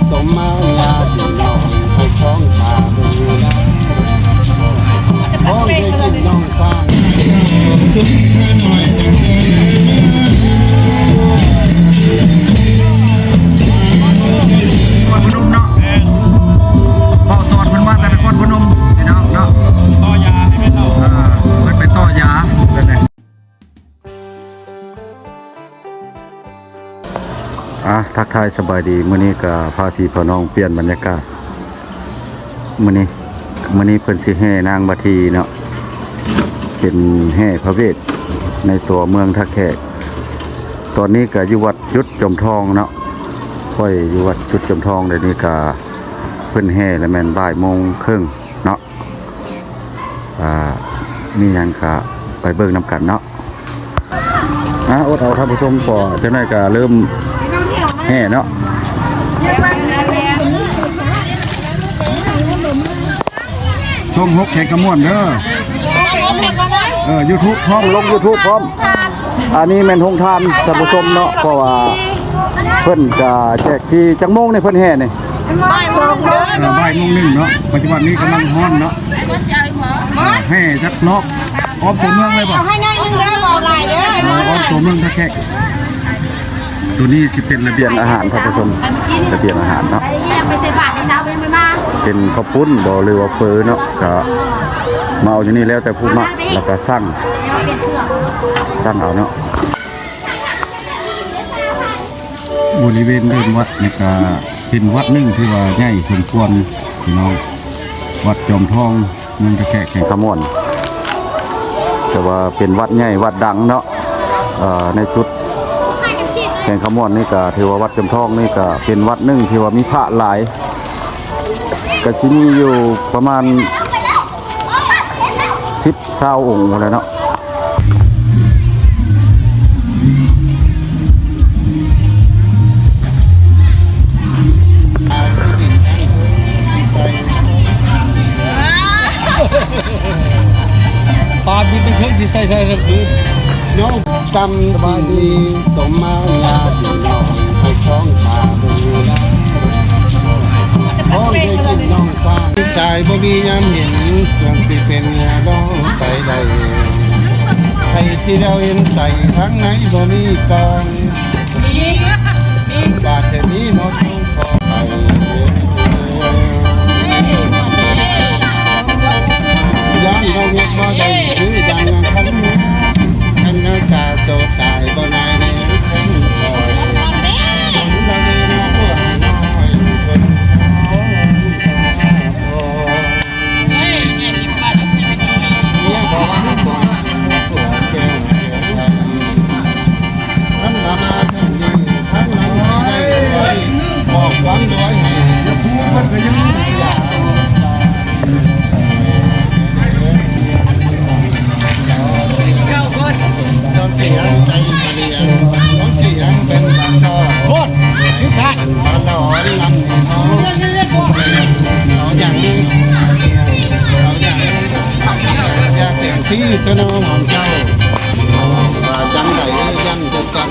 ສົມມາຍາດພີ່ນ້ອງຜູ້ຄອງຂ້າເບິ່ງລາວ ຂອງໄດ້ກິນນ້ອງຊ້າງ ນະຄອນພະນົມເນາະ ເວົ້າສອດເພິ່ນມາແຕ່ນະຄອນພະນົມພີ່ນ້ອງເນາະ ຕໍ່ຢາໃຫ້ແມ່ເຖົ້າ ເອີ ເພິ່ນໄປຕໍ່ຢາເພິ່ນແຫຼະ. ອ່າ ທັກທາຍສະບາຍດີ ມື້ນີ້ກໍພາພີ່ພານ້ອງປ່ຽນບັນຍາກາດ ມື້ນີ້ ມື້ນີ້ເພິ່ນຊິແຫ່ນາງບາທີເນາະ ເປັນແຫ່ພະເວດໃນຕົວເມືອງທ່າແຂກ ຕອນນີ້ກໍຢູ່ວັດຈຸດຈອມທອງເນາະ ຂ້ອຍຢູ່ວັດຈຸດຈອມທອງ ດຽວນີ້ກໍເພິ່ນແຫ່ແລ້ວແມ່ນບ່າຍໂມງເຄິ່ງເນາະ. ອ່າ ມີຫຍັງກະໄປເບິ່ງນຳກັນເນາະ ອ່າ ອົດເອົາທ່ານຜູ້ຊົມ ພໍຈັກໜ້ອຍກະເລີ່ມແຫ່ເນາະ ຊ່ອງຫົກແຂກຂະມ່ວນເດີ ເອີ ຢູທູບພ້ອມ ລົງຢູທູບພ້ອມ ອັນນີ້ແມ່ນໂຮງທານທ່ານຜູ້ຊົມເນາະ ເພາະວ່າເພິ່ນກະແຈກຟຣີ ຈັກໂມງນີ້ເພິ່ນແຫ່ນີ້? ບ່າຍໂມງໜຶ່ງເດີ ເອີ ບ່າຍໂມງໜຶ່ງເນາະ ປັດຈຸບັນນີ້ກຳລັງຮ້ອນເນາະ ເອີ ແຫ່ຈັກລອບ ອ້ອມຕົວເມືອງເລີຍບໍ່? ເອົາໃຫ້ໜ້ອຍໜຶ່ງເດີ ບໍ່ຫຼາຍເດີ ອ້ອມຕົວເມືອງທ່າແຂກ ຕົວນີ້ຊິເປັນລະບຽງອາຫານທ່ານຜູ້ຊົມ ລະບຽງອາຫານເນາະ ໄປໃສ່ບາດເຊົ້າ ເປັນເຂົ້າປຸ້ນບໍ່ ຫຼືວ່າເຝີເນາະ ກະມາເອົາຢູ່ນີ້ ແລ້ວແຕ່ຜູ້ມັກ ແລ້ວກະສັ່ງ ສັ່ງເອົາເນາະ. ບໍລິເວນເດີ່ນວັດນີ້ກະເປັນວັດໜຶ່ງທີ່ວ່າໃຫຍ່ສົມຄວນພີ່ນ້ອງ ວັດຈອມທອງ ເມືອງທ່າແຂກ ແຂວງຄຳມ່ວນ ແຕ່ວ່າເປັນວັດໃຫຍ່ວັດດັງເນາະ ເອີ ໃນຈຸດແຂວງຄຳມ່ວນນີ້ກະຖືວ່າວັດຈອມທອງນີ້ກະເປັນວັດໜຶ່ງທີ່ວ່າມີພະຫຼາຍ ກະຊິມີຢູ່ປະມານສິບ ຊາວອົງພຸ້ນແຫຼະເນາະ. ປາບິນທັງເທິງຊິໃສ່ໃສ່ທັງຄືນ ນ້ອງ ກຳສິນມີສົມມາຍາດພີ່ນ້ອງ ໃຫ້ຂອງຂ້າເບິ່ງລາ ຂອງໄດ້ກິນນ້ອງຊ້າງ ຕາຍບໍ່ມີຍາມເຫັນ ສ່ວນຊິເປັນເມຍນ້ອງໄປໄດ້ ໃຜຊິແວວເຫັນໃສ ທາງໃນບໍ່ມີກອງ ບາດເທື່ອນີ້ເນາະ ເອົາຫຍັງ ເອົາຫຍັງ ຢ່າເສັງຊີ້ຊະນ້ອງເຈົ້າ ວ່າຈັ່ງໃດຍັງຄືກັນ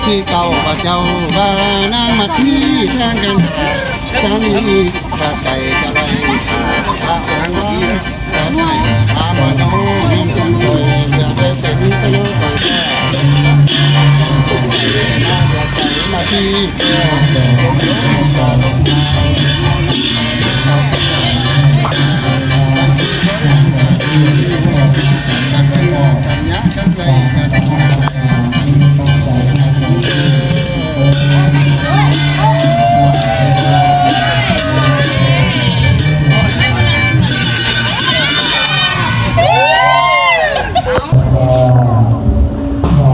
ຄືເກົ່າ ພະເຈົ້າວ່ານາງມາທີແທນກັນ ສາມີຂ້າໄກ່ກະໄລຂ້າ ພະອົງດີພະໄກ່ພະມະໂນ ມີຈົງໂດຍ ເພື່ອໄດ້ເປັນສະໂນໂຕ ມາທີ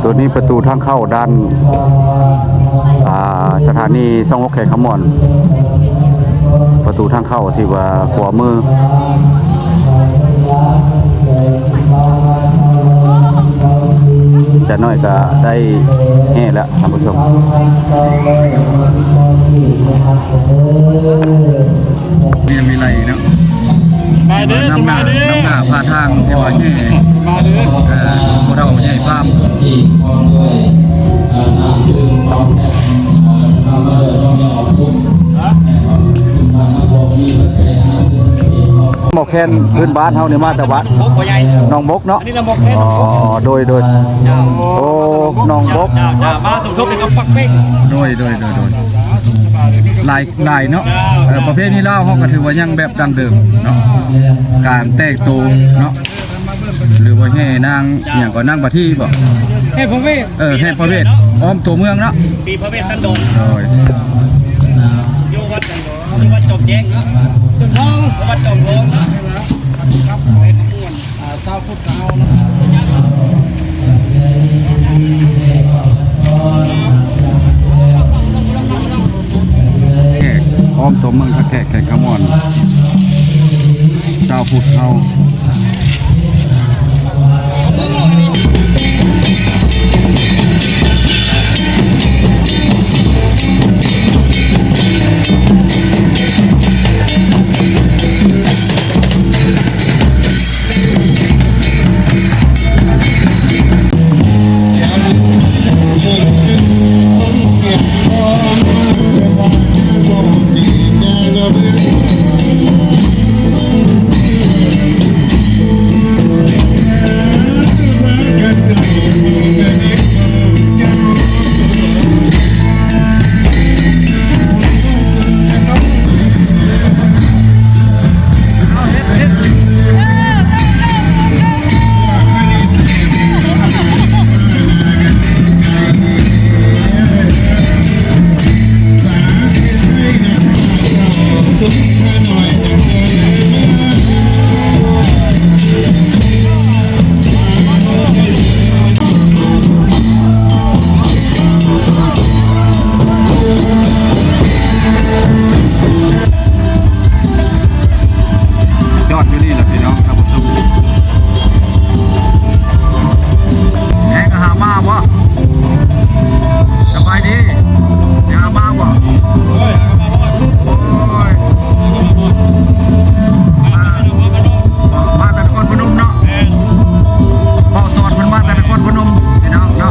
ໂຕນີ້ປະຕູທາງເຂົ້າດ້ານ ອ່າ ສະຖານີຊ່ອງຫົກແຂວງຄຳມ່ວນ ປະຕູທາງເຂົ້າທີ່ວ່າຂວາມື ຈັກໜ້ອຍກະໄດ້ແຫ່ແລ້ວທ່ານຜູ້ຊົມ. ເມຍວິໄລເນາະ ມາເດີ ສະບາຍດີ ນຳໜ້າ ນຳໜ້າພາທາງທີ່ວ່າແຫ່ ມາເດີ ເອີ ຜູ້ເຖົ້າໃຫຍ່ພາມ ທີ່ພ້ອມດ້ວຍ ເອີ ນ້ຳດື່ມສອງແພັກ ເອີ ໝໍ້ແຄນພື້ນບ້ານເຮົານີ້ມາແຕ່ບ້ານ ນ້ອງບົກເນາະ. ອໍ ໂດຍ ໂດຍ ເຈົ້າ ໂອ້ ນ້ອງບົກ ເຈົ້າ ເຈົ້າ ມາສົມທົບໃນກັບປັກເປັກ ໂດຍ ໂດຍ ໂດຍ ໂດຍ ຫຼາຍ ຫຼາຍເນາະ. ເອີ ປະເພນີລາວເຮົາກໍຖືວ່າຍັງແບບດັ້ງເດີມເນາະ ການແຕ່ງໂຕເນາະ ຫຼືວ່າແຫ່ນາງ ອີ່ຫຍັງກໍ ນາງປະທີບໍ? ແຫ່ພະເວດ ເອີ ແຫ່ພະເວດອ້ອມຕົວເມືອງເນາະ ປີພະເວດສັນດອນ ໂດຍ ຢູ່ວັດ ຢູ່ວັດຈອມແຈ້ງເນາະ ເຊີນທອງ ວັດຈອມທອງເນາະ ໃນຂະບວນ ອ່າ ຊາວພຸດຂອງເຮົາເນາະ ແຂກອ້ອມຕົວເມືອງທ່າແຂກ ແຂກຂະມວນ ຊາວພຸດເຮົາ. ຍອດຢູ່ນີ້ລະພີ່ນ້ອງທ່ານຜູ້ຊົມ ແຮງຫາມາບໍ່? ສະບາຍດີ ຫາມາບໍ່? ໂອ້ຍ ມາ ມາແຕ່ນະຄອນພະນົມເນາະ ແມ່ນ ເວົ້າສອນເພິ່ນມາແຕ່ນະຄອນພະນົມ ພີ່ນ້ອງເນາະ.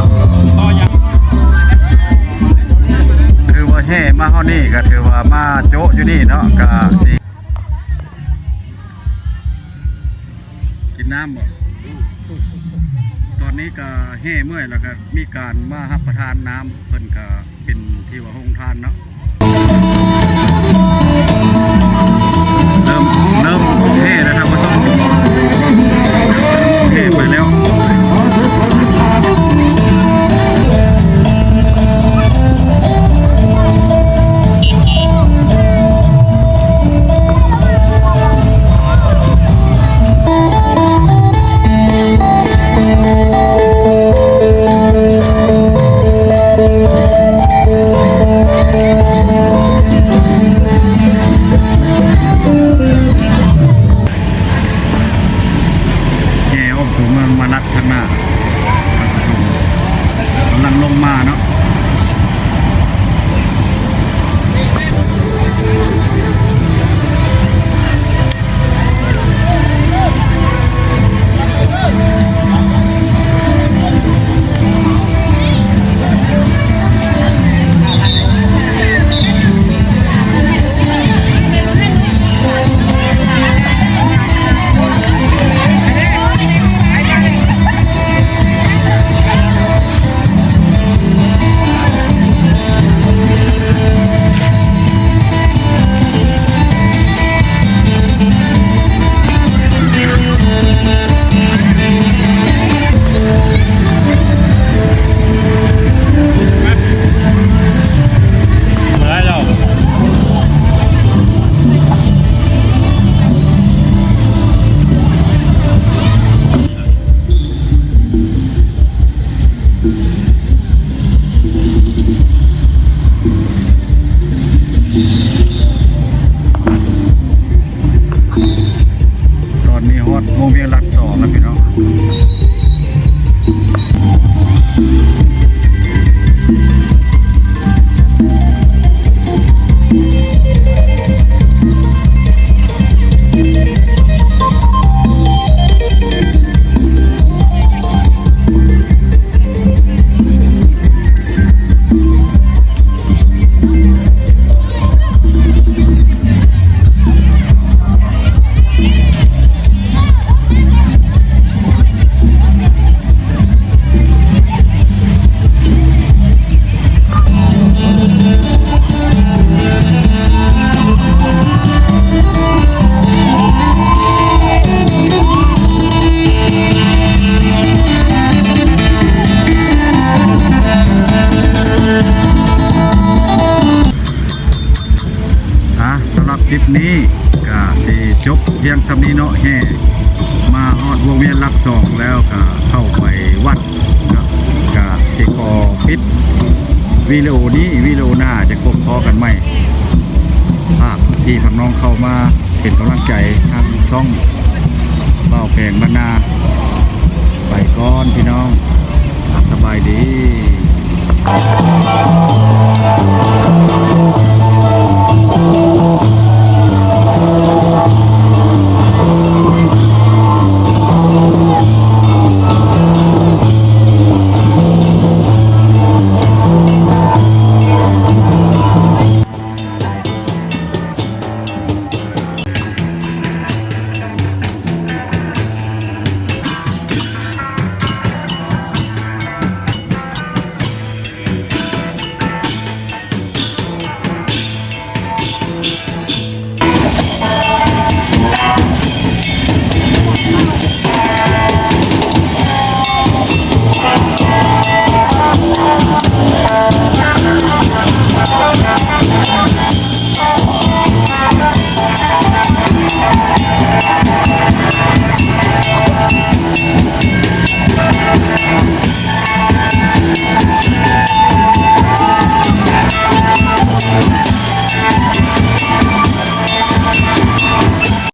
ຖືວ່າແຫ່ມາຮອດນີ້ກໍຖືວ່າມາໂຈະຢູ່ນີ້ເນາະ ກະຊິກິນນ້ຳບໍ່? ຕອນນີ້ກໍແຫ່ເມື່ອຍແລ້ວ ກໍມີການມາຮັບປະທານນ້ຳ ເພິ່ນກໍເປັນທີ່ວ່າໂຮງທານເນາະ. ເລີ່ມ ເລີ່ມອອກແຫ່ແລ້ວທ່ານຜູ້ຊົມ ແຫ່ໄປແລ້ວ. ແຫ່ອອກຕົວເມືອງມານັດຂ້າງໜ້າ ກຳລັງລົງມາເນາະ. ຕອນນີ້ຮອດວົງວຽງຫຼັກສອງແລ້ວພີ່ນ້ອງ. ເ ຈົບພຽງສ່ຳນີ້ເນາະ ແຫ່ມາຮອດວົງວຽນຫຼັກສອງແລ້ວກະເຂົ້າໄປວັດເນາະ ກະຊິຂໍປິດວິດີໂອນີ້ ວິດີໂອໜ້າຈະພົບພໍ້ກັນໃໝ່. ຝາກພີ່ຝາກນ້ອງເຂົ້າມາເປັນກຳລັງໃຈທາງຊ່ອງບ່າວແພງບ້ານນາ ໄປກ່ອນພີ່ນ້ອງ ສະບາຍດີ.